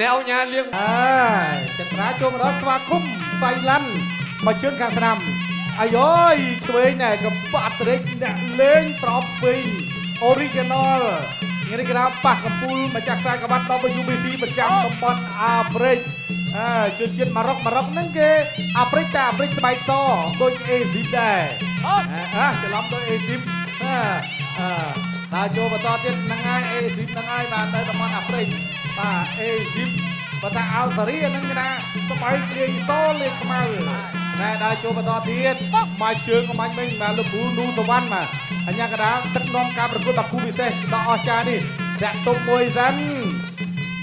អ្នកអញ្ញាលៀង អើយចត្រាចូលមកដល់ស្វាគមន៍សៃឡាន់មកជើងខាងស្ដាំអាយយឆ្វេងណែកបាត់រិចអ្នកលេងប្រអប់ឆ្វេង original នេះគេថាប៉ះកំពូលម្ចាស់ខ្សែក្បាត់ WBC ប្រចាំតំបន់អាហ្វ្រិកអើជនជាតិម៉ារ៉ុកម៉ារ៉ុកហ្នឹងគេអាហ្វ្រិកតែអាហ្វ្រិកស្បែកសដូចអេស៊ីបដែរអាច្រឡំដូចអេស៊ីបអើអើដល់ចូលបន្តទៀតហ្នឹងហើយអេស៊ីបហ្នឹងហើយបាទនៅតំបន់អាហ្វ្រិកបាទអេស៊ីបបើថាអោសារីហ្នឹងគេថាស្បែកលាយសលាយខ្មៅណែដល់ចូលបន្តទៀតមកជើងក៏មាញ់វិញបាទលោកគ្រូនូសវណ្ណបាទអញ្ញាកដាលទឹកនាំការប្រកួតដល់គូពិសេសដល់អស្ចារ្យនេះដាក់ទុំមួយសិន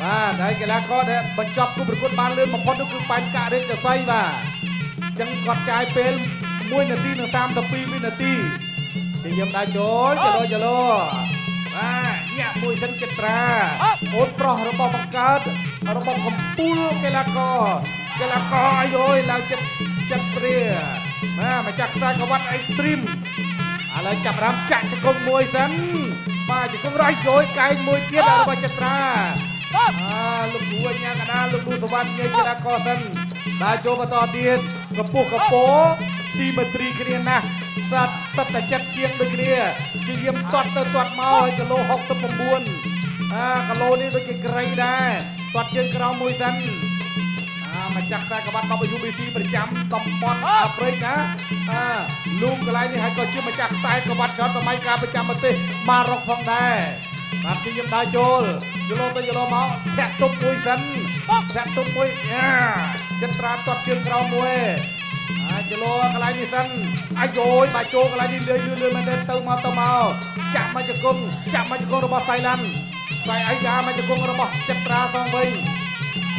បាទហើយកីឡាករដែលបញ្ចប់គូប្រកួតបានលឿនបំផុតនោះគឺប៉ែនការិចសីបាទអញ្ចឹងគាត់ចាយពេល1នាទីនិង32វិនាទីជាយាមដើរចូលចលោចលោបាទញាក់មួយសិនចិត្រាអូនប្រុសរបស់បង្កើតរបស់កំពូលកីឡាករកីឡាករអាយយឡើងចិត្តចិត្តព្រាបាទម្ចាស់ខ្សែក្រវ៉ាត់ Extreme ឥឡូវចាប់រាំចាក់ជង្គង់មួយសិនបាទជង្គង់រយយកកែងមួយទៀតរបស់ចិត្រាអាលោកគ្រូអញ្ញាកដាលលោកគ្រូសវណ្ណញ៉ៃកីឡាករសិនដើរចូលបន្តទៀតកម្ពស់កពោស៊ីមេត្រីគ្នាណាស់សត្វសត្វតែចិត្តជាងដូចគ្នាជាយាមទាត់ទៅទាត់មកឲ្យគីឡូ69អាគីឡូនេះដូចជាក្រៃដែរទាត់ជើងក្រោមមួយសិនអាម្ចាស់ខ្សែក្បាត់ WBC ប្រចាំតំបន់អាហ្វ្រិកណាអាលូកន្លែងនេះហើយក៏ជាម្ចាស់ខ្សែក្បាត់ច្រើនសម័យកាលប្រចាំប្រទេសម៉ារ៉ុកផងដែរបាទជាយាមដើរចូលយល់ទៅយល់មកធាក់ទប់មួយសិនធាក់ទប់មួយអាចិត្រាទាត់ជើងក្រោមមួយអាចលោកន្លែងនេះសិនអាយយបាទចូលកន្លែងនេះលឿនលឿនលឿនមែនទេទៅមកទៅមកចាក់មកជង្គង់ចាក់មកជង្គង់របស់សៃឡាន់សៃអាយ៉ាមកជង្គង់របស់ចិត្រាសងវិញ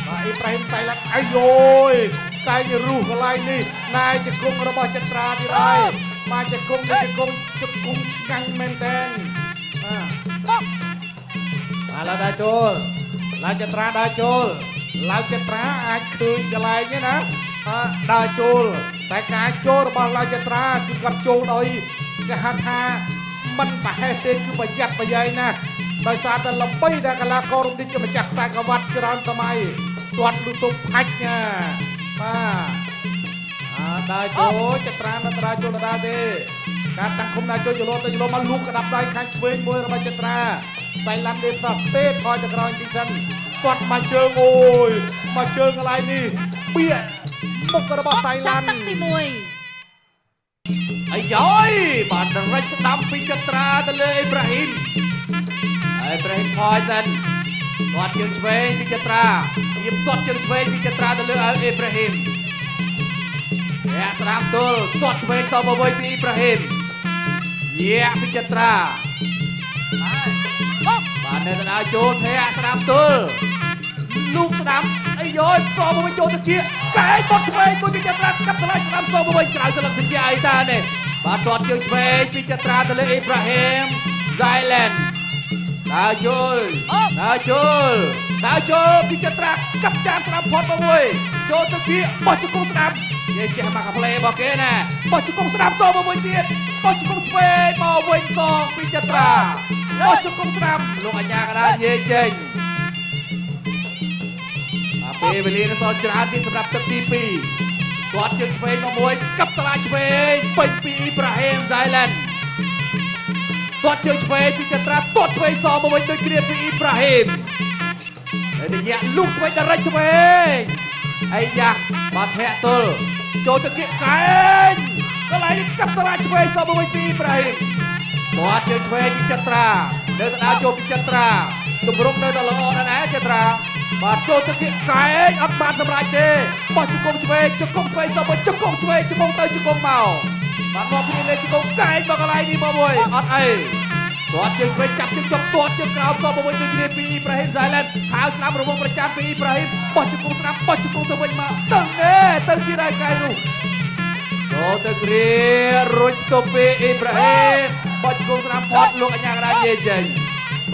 បាទអ៊ីប្រាហ៊ីមសៃឡាន់អាយយតែរុះកន្លែងនេះណែជង្គង់របស់ចិត្រាទៀតហើយមកជង្គង់នេះជង្គង់ជង្គង់ឆ្ងាញ់មែនតើបាទឥឡូវដើរចូលឡើងចិត្រាដើរចូលឡើងចិត្រាអាចឃើញកន្លែងនេះណាដើរចូលតែការចូលរបស់ឡើងចិត្រាគឺគាត់ចូលដោយគេហៅថាមិនប្រហែសទេគឺប្រយ័ត្នប្រយែងណាស់ដោយសារតែល្បីដែលកីឡាកររូបនេះជាម្ចាស់ខ្សែក្រវ៉ាត់ច្រើនសម័យទាត់លុទុផាច់ណាបាទអាដើរចូលចិត្រានៅដើរចូលដដែលទេការតាំងឃុំដើរចូលយល់ទៅយល់មកលូកក្តាប់ដៃខាងឆ្វេងមួយរបស់ចិត្រាសៃឡាន់ដេសាទេថយទៅក្រោយទីសិនទាត់មកជើងអូយមកជើងកន្លែងនេះបៀកមុខរបស់សៃឡាន់ ទឹកទី1អាយយបាទដរិចស្ដាំពីចិត្រាទៅលើអ៊ីប្រាហ៊ីមអ៊ីប្រាហ៊ីមថយសិនទាត់ជើងឆ្វេងពីចិត្រាយាមទាត់ជើងឆ្វេងពីចិត្រាទៅលើអ៊ីប្រាហ៊ីមអ្នកស្ដាំទល់ទាត់ឆ្វេងសមកវិញពីអ៊ីប្រាហ៊ីមញាក់ពីចិត្រាបាទនៅទៅដល់ចូលធាក់ស្ដាំទល់លូកស្ដាំអាយយសមកវិញចូលទៅគៀកកែងបត់ឆ្វេងមួយពីចិត្រាកាប់តម្លៃស្ដាំសមកវិញក្រៅសន្លឹកសញ្ញាអីតានេះបាទទាត់ជើងឆ្វេងពីចិត្រាទៅលើអ៊ីប្រាហ៊ីមហ្សៃឡែនដើរចូលដើរចូលដើរចូលពីចិត្រាកាប់ចានស្ដាំផុតមកមួយចូលទៅគៀកបោះជង្គង់ស្ដាំនិយាយចេះមកកាផ្លេរបស់គេណាបោះជង្គង់ស្ដាំសមកមួយទៀតបោះជង្គង់ឆ្វេងមកវិញសងពីចិត្រាបោះជង្គង់ស្ដាំលោកអញ្ញាកដានិយាយចេញបាទពេលវេលានៅសល់ច្រើនទៀតសម្រាប់ទឹកទី2ទាត់ជើងឆ្វេងមកមួយកាប់តឡាឆ្វេងពេញពីអ៊ីប្រាហ៊ីមហ្សៃឡែនទាត់ជើងឆ្វេងពីចិត្រាទាត់ឆ្វេងសមកវិញដូចគ្នាពីអ៊ីប្រាហ៊ីមហើយរយៈលូកឆ្វេងដល់រិចឆ្វេងអាយ៉ាបាទធាក់ទល់ចូលទៅគៀកកែងកន្លែងនេះកាប់តឡាឆ្វេងសមកវិញពីអ៊ីប្រាហ៊ីមទាត់ជើងឆ្វេងពីចិត្រានៅទៅដល់ចូលពីចិត្រាទម្រង់នៅតែល្អណាស់ណាចិត្រាបាទចូលទៅគៀកកែងអត់បានសម្រេចទេបោះជង្គង់ឆ្វេងជង្គង់ឆ្វេងសមកជង្គង់ឆ្វេងជង្គង់ទៅជង្គង់មកបាទមកគ្នាលេងជង្គង់កែងមកកន្លែងនេះមកមួយអត់អីទាត់ជើងឆ្វេងចាប់ជើងចុកទាត់ជើងក្រោមសមកវិញដូចគ្នាពីអ៊ីប្រាហ៊ីមហ្សៃឡែនហៅស្ដាំរវងប្រចាំពីអ៊ីប្រាហ៊ីមបោះជង្គង់ស្ដាំបោះជង្គង់ទៅវិញមកទៅណែទៅទៀតហើយកែងនោះចូលទៅគ្រារួចទៅពីអ៊ីប្រាហ៊ីមបោះជង្គង់ស្ដាំផុតលោកអញ្ញាកដានិយាយចេញ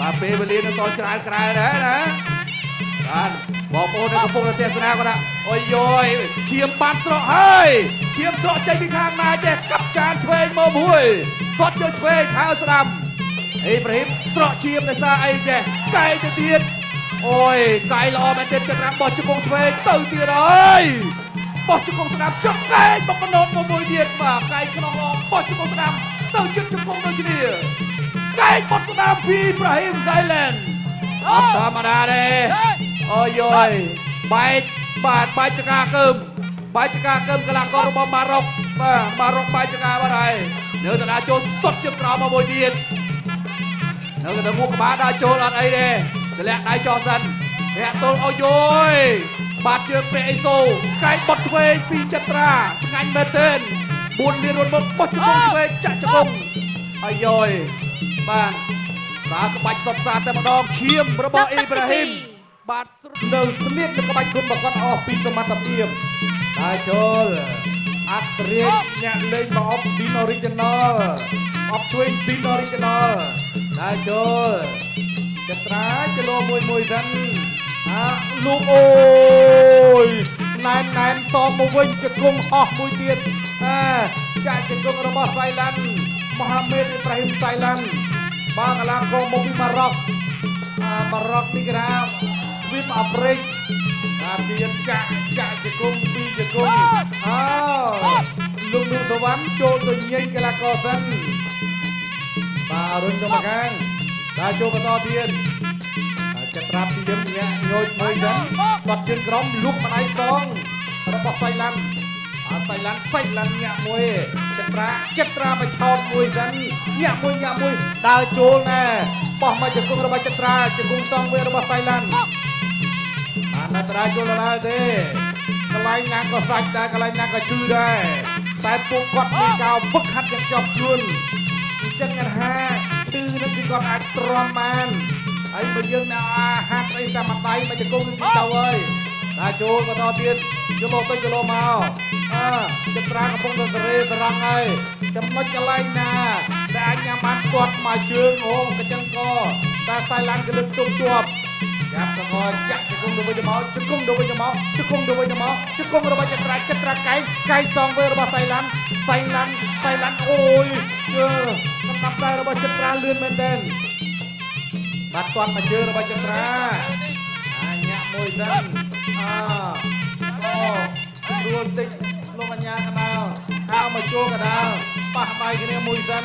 បាទពេលវេលានៅសល់ច្រើនក្រែដែរណាបាទបងប្អូននៅកំពុងតែទស្សនាគាត់ថាអូយយឈាមបានស្រក់ហើយឈាមស្រក់ចេញពីខាងណាចេះកាប់ចានឆ្វេងមកមួយទាត់ជើងឆ្វេងខៅស្ដាំអ៊ីប្រាហ៊ីមស្រក់ឈាមដោយសារអីចេះកែងទៅទៀត អូយកែល្អមែនទេចត្រាបោះជង្គង់ឆ្វេងទៅទៀតហើយបោះជង្គង់ស្ដាំចុកកែងមកកណូតមកមួយទៀតបាទកែងក្នុងល្អបោះជង្គង់ស្ដាំទៅជិតជង្គង់ដូចគ្នាកែងបត់ស្ដាំពីប្រាហ៊ីមហ្សៃឡែនអត់ធម្មតាទេអូយយបែកបាទបែកចកាកើមបែកចកាកើមកីឡាកររបស់ម៉ារ៉ុកបាទម៉ារ៉ុកបែកចកាបាត់ហើយនៅតែដើរចូលទាត់ជើងក្រោមមកមួយទៀតនៅតែមួកក្បាលដើរចូលអត់អីទេតម្លាក់ដៃចោលសិនរាក់ទល់អូយយបាទជើងព្រះអេសូកែងបត់ឆ្វេងពីចត្រាឆ្ងាញ់មែនទែន4លានរត់មកបោះជង្គង់ឆ្វេងចាក់ជង្គង់អាយយបាទតាក្បាច់សុតសាតែម្ដងឈាមរបស់អ៊ីប្រាហ៊ីមបាទ នៅស្លៀកនឹងក្បាច់គុណបកត់អស់ពីសមត្ថភាពដើរចូលអត្រាអ្នកលេងមកអបទីន original អបជួយទីន original ដើរចូលចត្រាចលោមួយមួយសិនអាលោកអូយណែនណែនតមកវិញជង្គង់ហោះមួយទៀតអាចាក់ជង្គង់របស់សៃឡាន់មហាមេតអ៊ីប្រាហ៊ីមសៃឡាន់បាទកីឡាករមកពីម៉ារ៉ុកអាម៉ារ៉ុកនេះគេថាទ្វីបអាហ្វ្រិកបាទជាចាក់ចាក់ជង្គង់ពីរជង្គង់អោលោកនុសវណ្ណចូលទៅញែងកីឡាករសិនបាទរុញទៅមកខាងបាទចូលបន្តទៀតចត្រាពីយឹមញាក់ញយមួយសិនបាត់ជើងក្រោមលុកម្ដាយសងរបស់សៃឡាន់អាសៃឡាន់សៃឡាន់ញាក់មួយចត្រាចត្រាមកឆោតមួយសិនញាក់មួយញាក់មួយដើរចូលណែបោះមកជង្គង់របស់ចត្រាជង្គង់សងវិញរបស់សៃឡាន់អានត្រាចូលដល់ទេកន្លែងណាក៏សាច់ដែរកន្លែងណាក៏ឈឺដែរតែពួកគាត់មានការវឹកហាត់យ៉ាងជាប់ជួនអញ្ចឹងគេថាឈឺនឹងគឺគាត់អាចទ្រាំបានហើយបើយើងនៅអាហាត់អីតាមដៃមកជង្គង់នឹងទៅហើយដើរចូលបន្តទៀតជលោទៅជលោមកអើចត្រាកំពុងតែសេរីសរងហើយចំណុចកន្លែងណាដែលអាចញ៉ាំបានគាត់មកជើងអូកញ្ចឹងកតែសៃឡាន់ក៏លើកទុំជាប់ចាប់កកចាក់ជង្គង់ទៅវិញទៅមកជង្គង់ទៅវិញទៅមកជង្គង់ទៅវិញទៅមកជង្គង់របស់ចត្រាចត្រាកែងកែងសងវិញរបស់សៃឡាន់សៃឡាន់សៃឡាន់អូយកំដាប់ដៃរបស់ចត្រាលឿនមែនទែនបាទគាត់មកជើងរបស់ចត្រាអាញាក់មួយសិនអអូរួលតិចលោកអញ្ញាកដាលហៅមកចូលកដាលប៉ះដៃគ្នាមួយសិន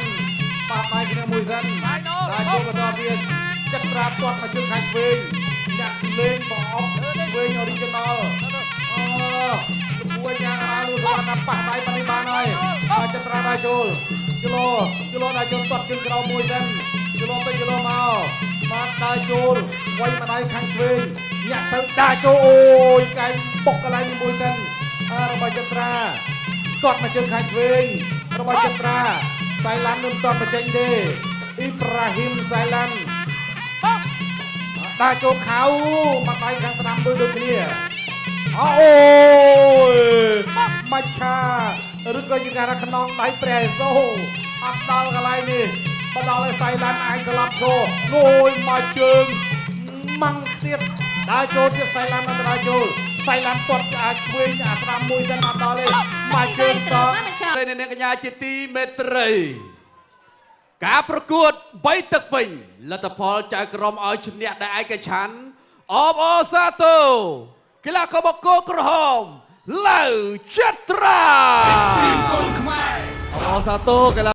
ប៉ះដៃគ្នាមួយសិនបាទចូលបន្តទៀតចត្រាទាត់មកជើងខាងឆ្វេងអ្នកលេងប្រអប់ឆ្វេង original អូលោកអញ្ញាកដាលនោះគាត់ថាប៉ះដៃប៉ះនេះបានហើយបាទចត្រាដើរចូលជលោជលោដើរចូលទាត់ជើងក្រោមមួយសិនជលោទៅជលោមកបាទដើរចូលវាយម្ដាយខាងឆ្វេងញាក់ទៅដើរចូលអូយកែងបុកកន្លែងនេះមួយសិនរបស់ចត្រាទាត់មកជើងខាងឆ្វេងរបស់ចត្រាសៃឡាន់មិនទាន់បញ្ចេញទេអ៊ីប្រាហ៊ីមសៃឡាន់ដើរចូលខៅម្ដាយខាងស្ដាំដូចដូចគ្នាអូយមច្ឆាឬក៏យើងថាខ្នងដៃព្រះឥសូអត់ដល់កន្លែងនេះបដល់ឲ្យសៃឡាន់អាចត្រឡប់ចូលងយមកជើងម៉ាំងទៀតដើរចូលទៀតសៃឡាន់អត់ដើរចូលសៃឡាន់ទាត់អាចឆ្វេងអាស្ដាំមួយសិនអត់ដល់ទេមកជើងត ប្រិយអ្នកនាងកញ្ញាជាទីមេត្រីការប្រកួត3ទឹកវិញលទ្ធផលចៅក្រមឲ្យឈ្នះដោយឯកច្ឆន្ទអបអរសាទរកីឡាករបង្គោលក្រហមឡៅចត្រាអបអរសាទរកីឡា